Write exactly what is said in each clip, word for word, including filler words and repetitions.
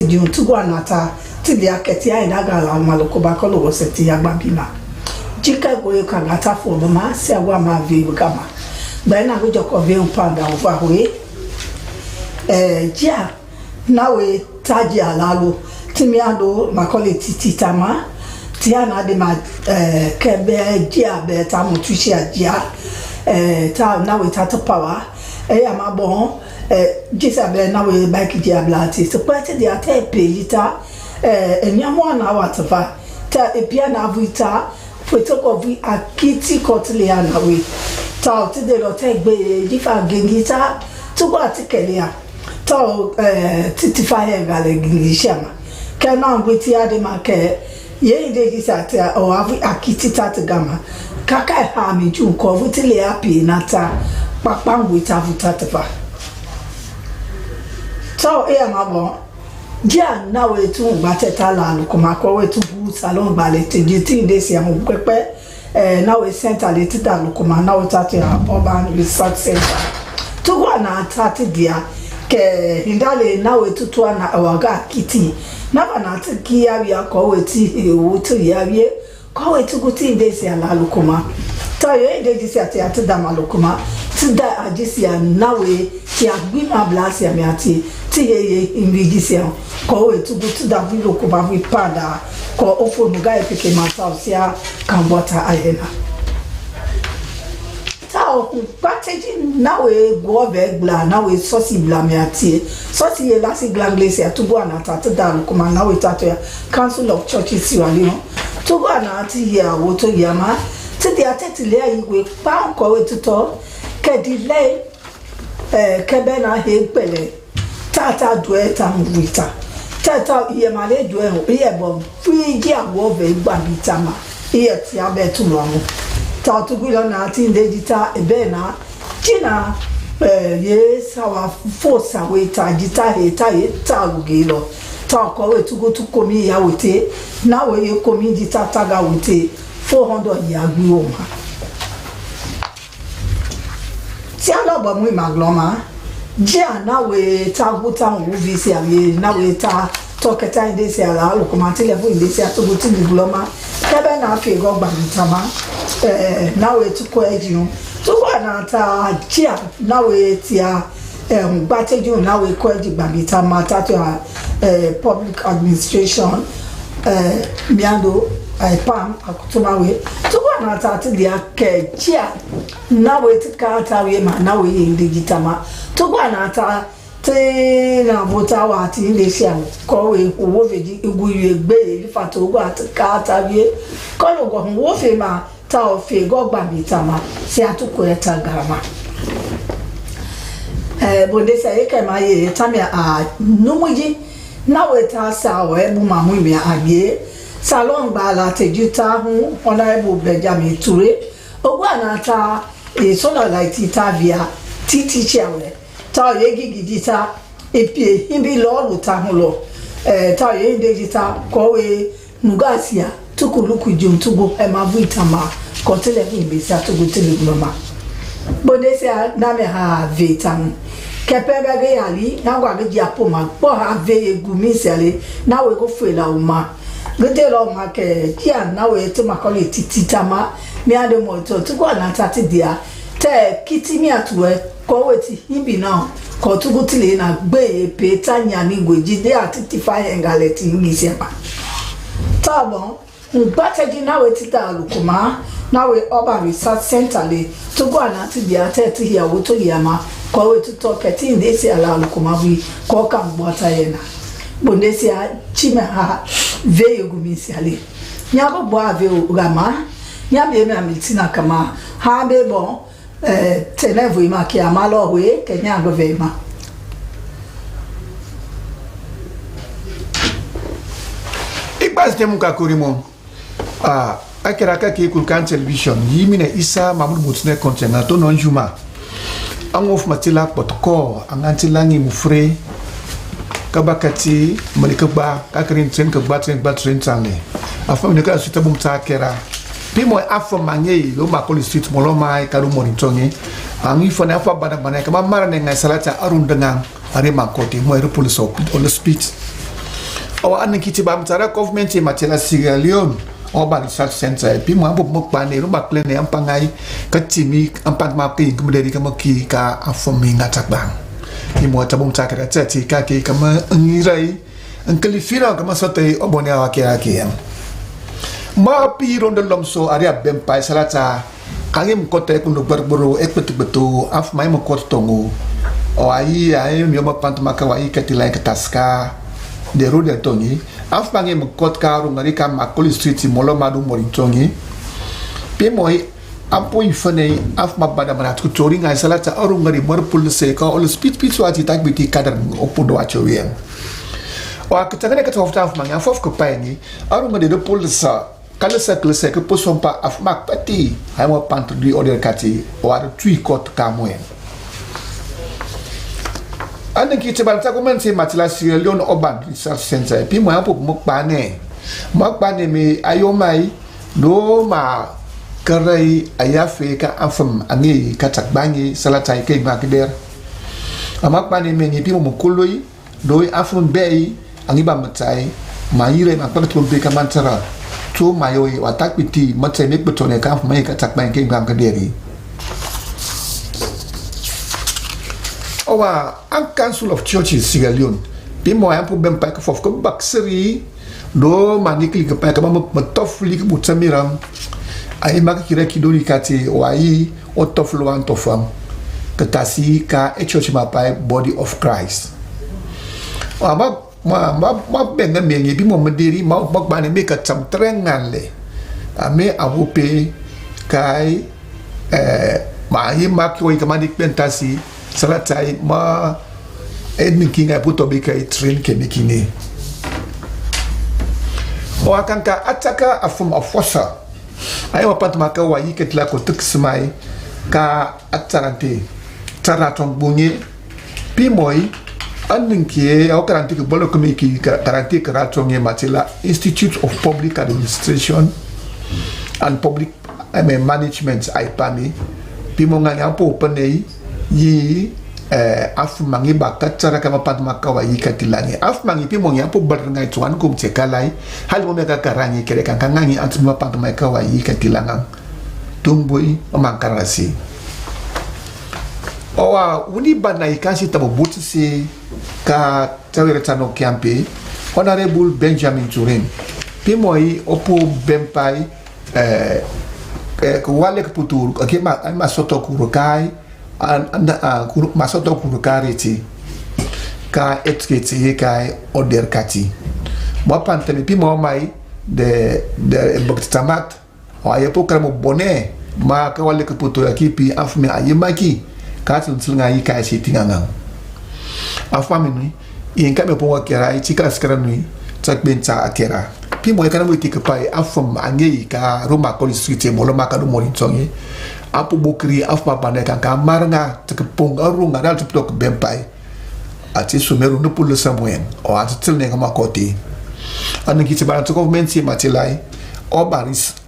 Jun tugu anata ti dia kɛti a ina ga la ma lo ko ba kɔ lo wɔ sɛ ti ya gba bi ma. Jika go yo ka gata fo ma ma se a wa ma vi ga ma. Ba ina go jɔ kɔ vi un panda o va we. Eh, jia, na we ta jia la lo. Ti mi a do ma kɔ le ti ti ta ma. Ti a na de ma, eh, kɛ bɛ jia bɛ ta mo tu si a jia. Eh, ta na we ta to pawa. Eh, ya ma bɔn. Eh, jisa bɛ na we baiki jia bla ti. So pɛ ti dia te pe lita. Eh, e nya mo na wa ta va. Ta e pia na vita. Fwe toko vi akiti kɔtile ya na we. Ta o ti de lɔ te gbe jifa gengi ta. Tugu ati kɛli ya. Ta o, eh, titi fa yɛ ga le gengi shama. Kɛ na we ti ya de ma kɛ. Ye inde jisa te o avi akiti ta ti gama. Kaka e ha mi ju kɔ vi ti le api na ta. Kpakpa we ta vi ta ti fa. Ta o e ya ma bɔn. Jia na we tu ngba tɛta la lukuma kɔ we tu bu salon gba le te di tin de si amu pɛpɛ. Eh, na we sɛnta le tita lukuma na we tati a urban research center. Tugu ana tati dia kɛ hindale na we tutu ana waga kiti. Na ba na ti ki ya wi a kɔ we ti e wo ti ya wi e. Kɔ we tugu ti inde si a la lukuma. Ta yo inde di si a ti a ti dama lukuma. Ti da a di si a na we ti a gbi ma bla si a mi a ti. Ti ye ye imbi di si a. Kɔ we tugu ti da vi lukuma vi pada. Kɔ ofo nuga e pike ma ta o si a kan bɔta a ye na. Ta o kun pateji na we go vɛ gbla na we sɔsi bla mi a ti. Sɔsi ye lasi glangle si a tugu ana ta ti da lukuma na we ta to ya. Council of Churches Sierra Leone. Tugu ana ti yɛ a wo to yama. Ti di a tɛti lɛ a yi we kpa kɔ we tutɔ. Kɛ di lɛ, eh, kɛ bɛ na he kpɛlɛ. Ta ta duɛ ta mu wi ta. Ta ta yɛ ma le duɛ ho. Yɛ bɔ fui ji a wo vɛ gba bi ta ma. Yɛ ti a bɛ tu lɔ mu. Ta tugu lɔ na ti nde di ta e bɛ na. China, eh, ye sawa fo sa we ta jita he ta ye ta ruge lɔ. Ta kɔ we tugu tu komi ya we te, na we ye komi jita taga we te, four hundred ya gbi wo ma. Ti a lɔ bɔ mu ima glɔ ma, jia na we ta gu ta wu vi si a ye, na we ta Tɔkɛta in de si a la, lokomanti lɛfu in de si a, tugu ti mi glɔ ma. Kɛbɛ na fi gɔ gba mi tama. Eh, na we tu kɔ ɛji o. Tugu ana ta jia, na we ti a, eh, gba te ju, na we kɔ ɛji gba mi tama, ta to a, eh, public administration, eh, miando, eh, pam, akutuma we. Tugu ana ta ti dia kɛ jia, na we ti ka ta we ma, na we in de ji tama. Tugu ana ta Te na vota wa ti le sia kɔ we wo ve di igu ye gbe ye fa to gwa ka ta vie. Kɔ lo gɔ wo fe ma ta o fe gɔ gba mi ta ma se a tu ko ta ga ma. Eh, bonde sa ye kɛ ma ye ta mi a numu ji na we ta sa o e bu ma mu mi a ye. Salon gba la te ju ta hu ona e bu Benjamin Ture. Ogwa na ta e so la la ti ta via ti ti chia we. Ta o ye gigi di ta, e pie himbi lɔ lu ta hu lɔ. Eh, ta o ye inde di ta, kɔ we nuga sia, tuku luku jun tugu, ɛ ma vui ta ma, kɔ tele vui be sia tugu tele gulɔ ma. Bonde sia na me ha ve ta mu. Kɛ pɛ bɛ ge yali, na gwa ge ji apo ma, kpɔ ha ve ye gu mi sia le, na we go fue la u ma. Ge te lɔ ma kɛ, kia na we te ma kɔ le titi ta ma, mi a de mɔ to, tugu ana ta ti dia, tɛ kiti mi a tuɛ, Kɔ weti ibi na, kɔ tugu tile na gbe ye pe ta nyani gwe ji de ati ti fa yɛnga lɛ ti ngi sɛma. Tabɔn, ngbatɛji na weti ta lukuma, na we Urban Research Center le, tugu ana ti bia tɛ ti hia wo to hia ma, kɔ weti tɔ kɛ ti nde si ala lukuma wi, kɔ kan gbɔ ta yɛ na. Bonde si a, chi mɛ ha, ve ye gu mi si ale. Nya go bɔ a ve o, gama, nya be mi a mi ti na kama, ha be bɔn, Eh, tɛnɛ vui ma kia ma lɔ hue kɛ nya go vɛ ma. Ikpas tɛ mu ka kori mɔ. Ah, akɛra ka ke kul kan television. Yi mi nɛ Isa Mahmud Mutnɛ kɔntɛ na to nɔ juma. An ŋo fu ma tila kpɔt kɔ, an ŋa tila ngi mu fre. Kaba kati, mali kaba, kakrin tren kaba tren kaba tren tane. Afa mi ne ka suta bum ta kɛra. Pi mɔ afɔ mange lo ma kɔli street mɔ lɔ ma e kalu mɔ ni tɔnge. Angi fɔ ne afɔ bana bana kama mara ne ngai salata arun dangan. Are ma kɔte mɔ ere polis ɔ pit ɔ le spit. Awa anikiti ba mtara government e matela Sierra Leone. Oba research center e pimo ambo mo kpane rumba klene ampangai ka timi ampan ma ke kumderi ka mo ki ka afumi ngata kbang. Imo tabu mtakara tati ka ke kama ngirai. Nkeli fira kama sote obone awa ke ake yang. Ma pi ronde lomso ari a bempa e salata. Angi mkota e kundu gbargboro e kpetukpetu afu ma imo kot tongo. O ayi ayi mi oba pantuma ka wa i kati lai kataska. De rode tongi. Afu ma angi mkot ka aru ngari ka makoli street molo madu mori tongi. Pi moi apo i fene afu ma bada mana tutori ngai salata aru ngari mori pulse ka olo speed speed so ati tak biti kadar opo do acho yen. O akitangane kata ofta afu ma ngi afu of kupaini. Aru ngari do pulse. Kale sɛkle sɛkle po sɔn pa afu ma kpɛti. Ayi mɔ pantri di ɔdɛr kati o ari tui kɔt ka mɔ ɛn. Ani ki te bal ta gomɛn se matila Sierra Leone Urban Research Center pi mɔ ya po mɔ kpa nɛ. Mɔ kpa nɛ mi ayo mai do ma kɛrɛ ayi afe ka afɛm angi ka takbangi salata ke ma kidɛr. Ama kpa nɛ mi ngi pi mɔ mɔ koloi. Doi afun bɛi angi ba mɔtai ma yire ma kpɛkɛ tɔn beka mantara. To mayo wa takpiti mɔtai mek botone kan fun mai ka takpa ke gbam ka deri. Owa an Council of Churches Sierra Leone. Pi mɔ an pu bɛn pa ka fɔf ko baksiri. Do ma nikli ka pa ka ma mɔ tɔf lik butamiram. Ai mak kire kidori kati wa yi o tɔf lo an tɔfam. Ka tasi ka e church ma pai body of Christ. Ama ma ma ma bɛn na mɛngi bi mɔ mɛ deri ma ma gbani mi ka tam trɛn ngan lɛ. A mi a wo pe kai eh ma yi ma ki wo yi kama di kpɛn tasi sala tai ma e mi kinga e puto bi kai trin ke mi kini. O a kan ka ataka a fum a fosa. Ayi wa pantuma ka wa yi ke tila ko tuk smai ka atarante tara tɔn gbonye. Pi mɔi an nin kie a o karante ke bɔlɔ kome ki karante kara tɔn ye matila Institute of Public Administration and Public Management ayi pami. Pi mɔ nga ngi an po open nei yi afu mangi ba katara kama pantuma ka wa yi kati langi afu mangi pi mɔ ngi an po bal ngai tu an kom te kalai. Hali mɔ mi ka karangi kere kan kan ngi an tuma pantuma ka wa yi kati langang. Tumbui o mankarasi. Owa uni bana i kan si tabo buti si ka tawere tano kiampe. Honorable Benjamin Turin. Pi mɔ i opo bɛn pai eh eh ko wale ko putu ke ma ma soto kuro kai an an ah kuro ma soto kuro kari ti ka etkete ye kai oder kati. Mɔ pantemi pi mɔ mai de de bokti tamat. Wa ye po kara mo bone ma ka wa leke poto ya kipi an fu mi a ye maki ka tin tin nga yi ka si tin nga. An fu mi nui in ka me po wa kera i ti ka skara nui tak ben ta a kera. Pi mo ye kana mo tike pai an fu ma nge yi ka roma koli street mo lo ma ka do mo ni tongi. An po bokri an fu ma bane kan ka mar nga tak pong a ru nga dal tip tok ben pai. Ati sumeru no pulu samuen o ati til ne kama koti. Anu kiti bana to government si matilai oba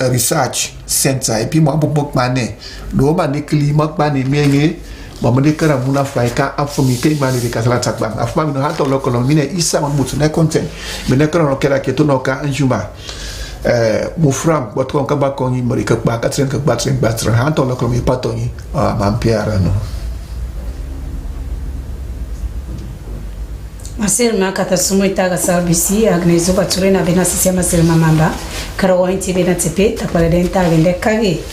research center ipi mo ambo bok mane do ma ne kli mak bani menge. Ba mo de kara muna fai ka afu mi ke mani de kasala takba afu mi no hato lokolo mi ne isa mo mutu ne konten. Mi ne kara no kera ke to no ka anjuma. Mo fram bot kon ka ba kongi mo de ka ba ka tren ka ba tren ba tren hato lokolo mi patongi. Mampiara no. Masirima kata sumu itaga salbisi agne zuba ture na bena sisia masirima mamba. Kara wain ti bena tipe takpala den tage nde kage.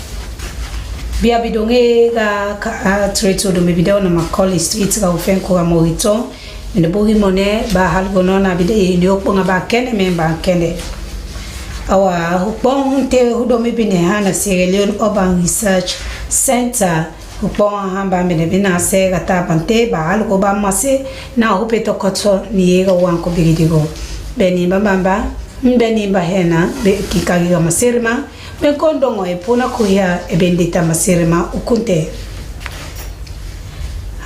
Bia bidonge ga ka a tre to do mi bidon na makoli street ga ufen kura morito. Inde bugi mone ba halgo no na bide inde okponga ba kende men ba kende. Awa ukpɔn hunte hudo mi bine ha na Sierra Leone Urban Research Center. Ukpɔn ahan ba mene bina se gata bante ba algo ba mase na hupe to kɔtɔ ni yega wan ko bigidigo. Beni ba bamba, mbeni ba hena be kikagi ga maserima. Ben kon dɔngɔ e puna kuya e ben dita maserima ukunte.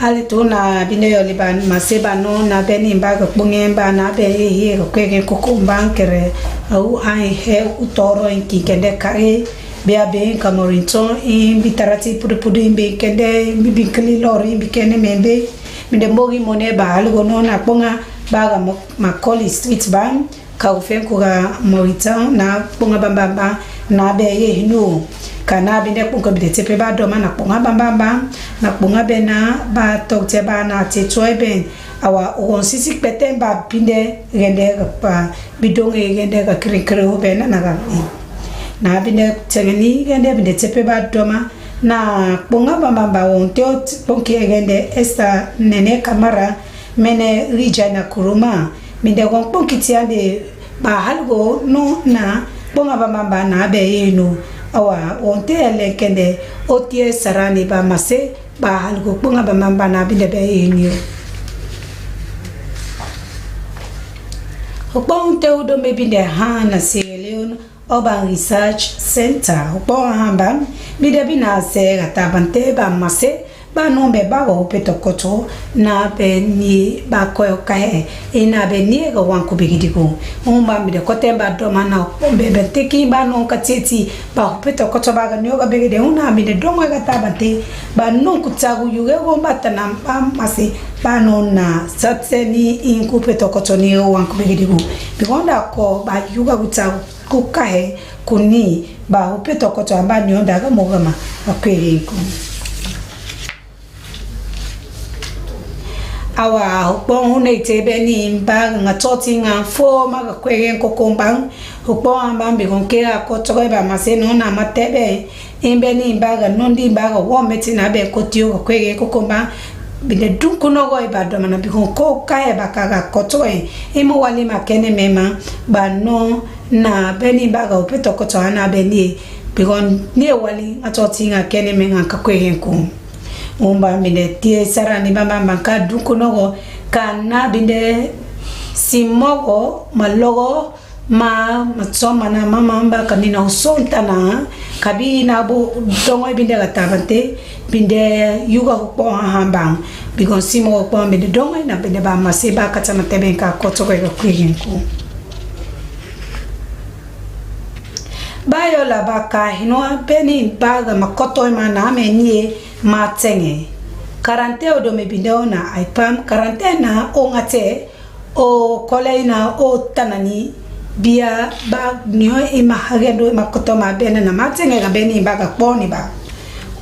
Hali tu na bine yoli ba mase ba no na beni ba ga kpunge ba na be ye ye ga kwege kukumba nkere. Au ai he utoro in kinkende kare. Be a be in kamorinton in bi tarati pudupudu in be kende in bi bin kili lori in bi kende men be. Mi de mbogi mone ba algo no na kpunga. Baga Macaulay Street ban, ka ufɛn kura Moritan na kponga bambamba na bɛ ye hinu. Ka na bindɛ kponga bindɛ tepe ba dɔma na kponga bambamba na kponga bɛ na ba tɔktɛ ba na te tɔɛ bɛn. Awa o wɔn sisi kpɛtɛn ba bindɛ gɛndɛ pa bidon e gɛndɛ ka kiri kiri o bɛ na na ga. Na bindɛ tɛngɛni gɛndɛ bindɛ tepe ba dɔma na kponga bambamba wɔn te o kponki e gɛndɛ Esta Nɛnɛ Kamara mɛnɛ Rija na Kuruma, mi dɛ gɔn kpɔn kiti ande ba halgo no na kpɔn abambamba na abɛ yenu. Awa wɔn te ɛlɛn kɛndɛ o tie sarani ba mase ba halgo kpɔn abambamba na bindɛ bɛ yenu. Okpɔn te udo me bindɛ ha na Sierra Leone. Urban Research Center, ukpɔn hamba, mi dɛ bi na sɛ gata bante ba mase ba nɔmbɛ ba wɔ upe tɔkɔtɔ na bɛ ni ba kɔɛ kɔɛ ina bɛ ni ga wan ku bigi digo. Umba mi dɛ kɔtɛ ba dɔma na bɛ bɛ teki ba nɔ ka teti ba upe tɔkɔtɔ ba ga ni oga bigi de una mi dɛ dɔngɔ gata bante ba nɔ ku tagu yu ge go ba tana ba mase ba nɔ na satɛ ni in ku upe tɔkɔtɔ ni wan ku bigi digo. Bi gonda kɔ ba yu ga ku tagu. Ku kahe ku ni ba upe tɔkɔtɔ amba ni ɔnda ga mogama a kwege ku. Awa ukpɔn une ite bɛ ni mba nga tɔti nga fo ma ga kwege kokomba. Ukpɔn amba mbi gon ke a kɔtɔgɔ ba mase no na ma tɛbɛ. Imbɛ ni mba ga nɔndi mba ga wɔ mɛti na bɛ koti o ga kwege kokomba. Binde dunku nɔgɔ iba dɔma na bikon ko kaye baka ga kɔtɔ e. Imo wali ma kɛnɛ mɛma ba nɔ na bɛ ni mba ga upe tɔkɔtɔ ana bɛ ni e. Bikon ni e wali a tɔti nga kɛnɛ mɛ nga ka kwege ko. Umba binde tie sara ni bamba mba ka dunku nɔgɔ ka na binde simɔgɔ ma lɔgɔ. Ma, ma tsɔm ma na mama mba ka ni na usonta na, ka bi na bo dɔngɔ i bin de ga tabante, bin de yuga ukpɔn hahamba, bi gɔn si mɔ ukpɔn bin de dɔngɔ i na bin de ba mase ba kata na tɛbɛn ka kɔtɔ kɔ i ga kwegin ku. Ba yɔ la ba ka hino a beni ba ga ma kɔtɔ i ma na amɛ nie ma tɛngɛ. Karante odo mi bin de o na aipam, karante na o nga tɛ, O kɔlɛ ina o tana ni bia ba niɔ ima hagɛndo ima kɔtɔma bɛnɛ na matɛngɛ ga bɛni ba ga kpɔni ba.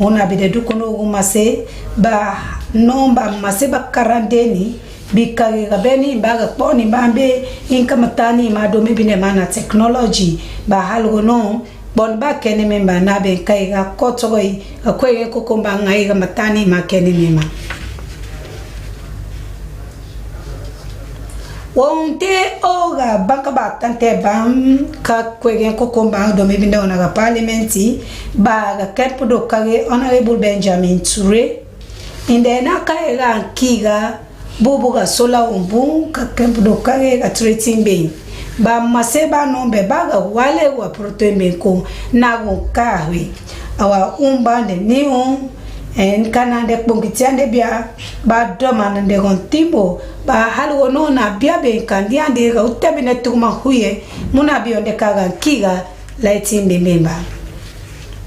Una bi de duku no gu mase ba nɔ ba mase ba karande ni bi kage ga bɛni ba ga kpɔni ba be in kama tani ma do mi bi ne mana technology ba halgo no. Bɔn ba kɛnɛ mɛmba na bɛn ka i ga kɔtɔgɔ i ga kwɛgɛ kokomba nga i ga matani ma kɛnɛ mɛma. Wɔnte o ga banka ba tantɛ bam ka kwɛgɛ kokomba dɔ mɛbi ndɛ ɔna ga palimɛnti ba ga kɛp do kage Honorable Benjamin Ture. Indɛ na ka i ga kiga Bubu ga sola umbun ka kɛmp do kage ga tretin ben. Ba mase ba nɔmbɛ ba ga wale wa proto ben ko na gun ka hwe. Awa umba de ni un en kana de kpongiti ande bia ba dɔma na de gon timbo ba hali wo no na bia ben kandi ande ga utɛbi ne tuguma huye muna bi onde ka ga kiga laitin ben ben ba.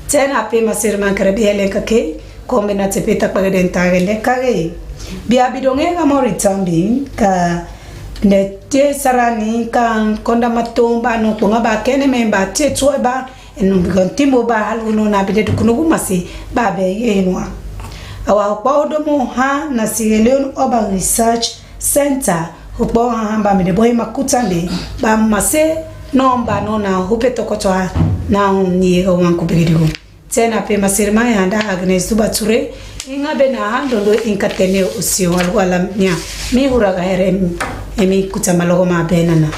Tena pe masirman kare bi helen kake. Kɔmbe na te peta kpɛgɛ dɛn tagɛ lɛ kagɛ ye. Bia bidɔngɛ ga mɔri tɔmbi ka nɛ te sarani ka kɔnda matomba no kponga ba kɛnɛ mɛ ba te tuɛ ba ɛnu bigɔn timbo ba halu no na bide dukunugu masi ba bɛ ye hinua. Awa kpa odomo ha na Sierra Leone Urban Research Center ukpɔ ha ba mi de bɔ ima kutande ba mase nɔmba no na hupe tɔkɔtɔ ha na un ni ye ga wan kubiridigo. Tena pe masirmaya da Agnes Duba Ture inga be na handondo inka tene usio alwala nya mi hura ga herem emi kuta malogo ma benana.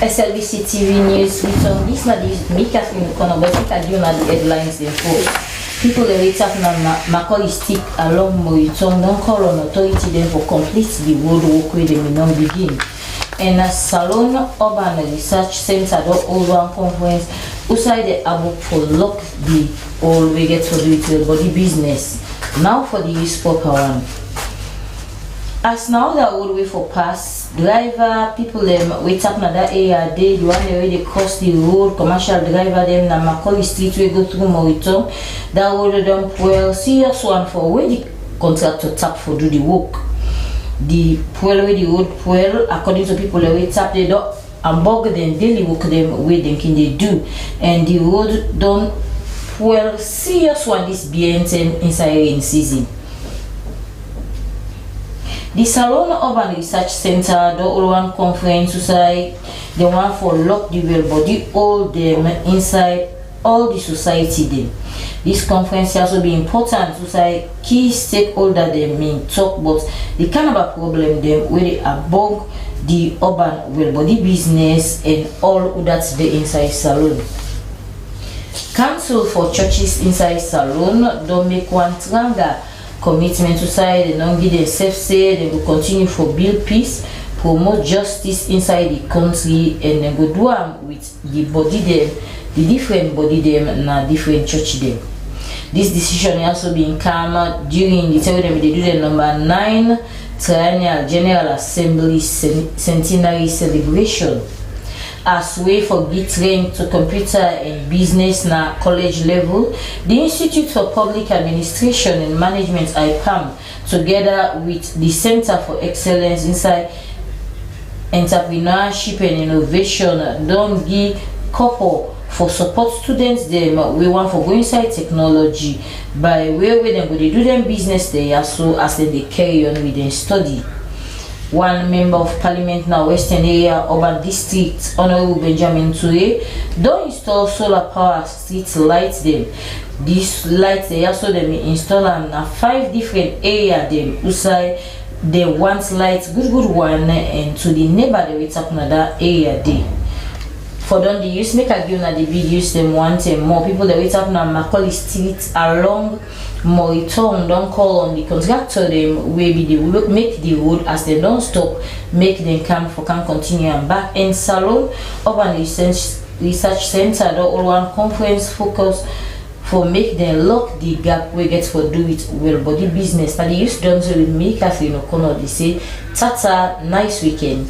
S L B C T V News with some listener this me Catherine Kono but I do na the headlines dem for. People dey wait up na Macaulay Street along Moriton don call on authority dem for complete the road work wey dem bin don begin. And na Salon Urban Research Center don hold one conference outside the Abu for lock the all wey get to do with your body business. Now for the news proper one. As na all the road wey for pass, driver, people dem wey tap na that area dey, the one dem wey dey cross the road, commercial driver dem na Macaulay Street wey go through Moriton. That road wey don spoil serious one for wey the contractor tap for do the work. Di pwel we di road pwel, according to pipo dem we tap, dem don abɔg dem daily work dem we dem kin dey do, and di road don pwel serious one dis bien ten inside rain season. Di Salone Urban Research Center don hold one conference usai dem wan for lock di well body hole dem inside all di society dem. Dis conference ya so bin important usai key stakeholder dem bin tok bout di kind of problem dem wey dey abog di urban well body business and all dat dey inside Salone. Council for churches inside Salone don make one tranga commitment usai dem don give demsef say dem go continue for build peace, promote justice inside di kontri, and dem go do am wit di body dem, di different body dem na different church dem. Dis decision ya so bin come during di time wey dem bin dey do dem number nine triennial general assembly centenary celebration. As way for give training to computer and business na college level, di Institute for Public Administration and Management, IPAM, together with di Center for Excellence inside Entrepreneurship and Innovation don give couple for support students dem wey wan for go inside technology by way wey dem go dey do dem business dem ya so as dem dey carry on with dem study. One member of parliament na Western Area Urban District, Honourable Benjamin Ture, don install solar power street light dem. Dis light dem ya so dem bin install am na five different area dem usai dem want light good good one and to di neighbour dem wey tap na dat area dey. For don di use make I give una di big use dem one time more. Pipo dem wey tap na Macaulay Street along Moriton don call on di contractor dem wey bin dey make di road as dem don stop make dem come for come continue am back. And Salone Urban Research Research Center don hold one conference focus for make dem lock di gap wey get for do with well body business. Na di use don so make as you know come out dey say tata nice weekend.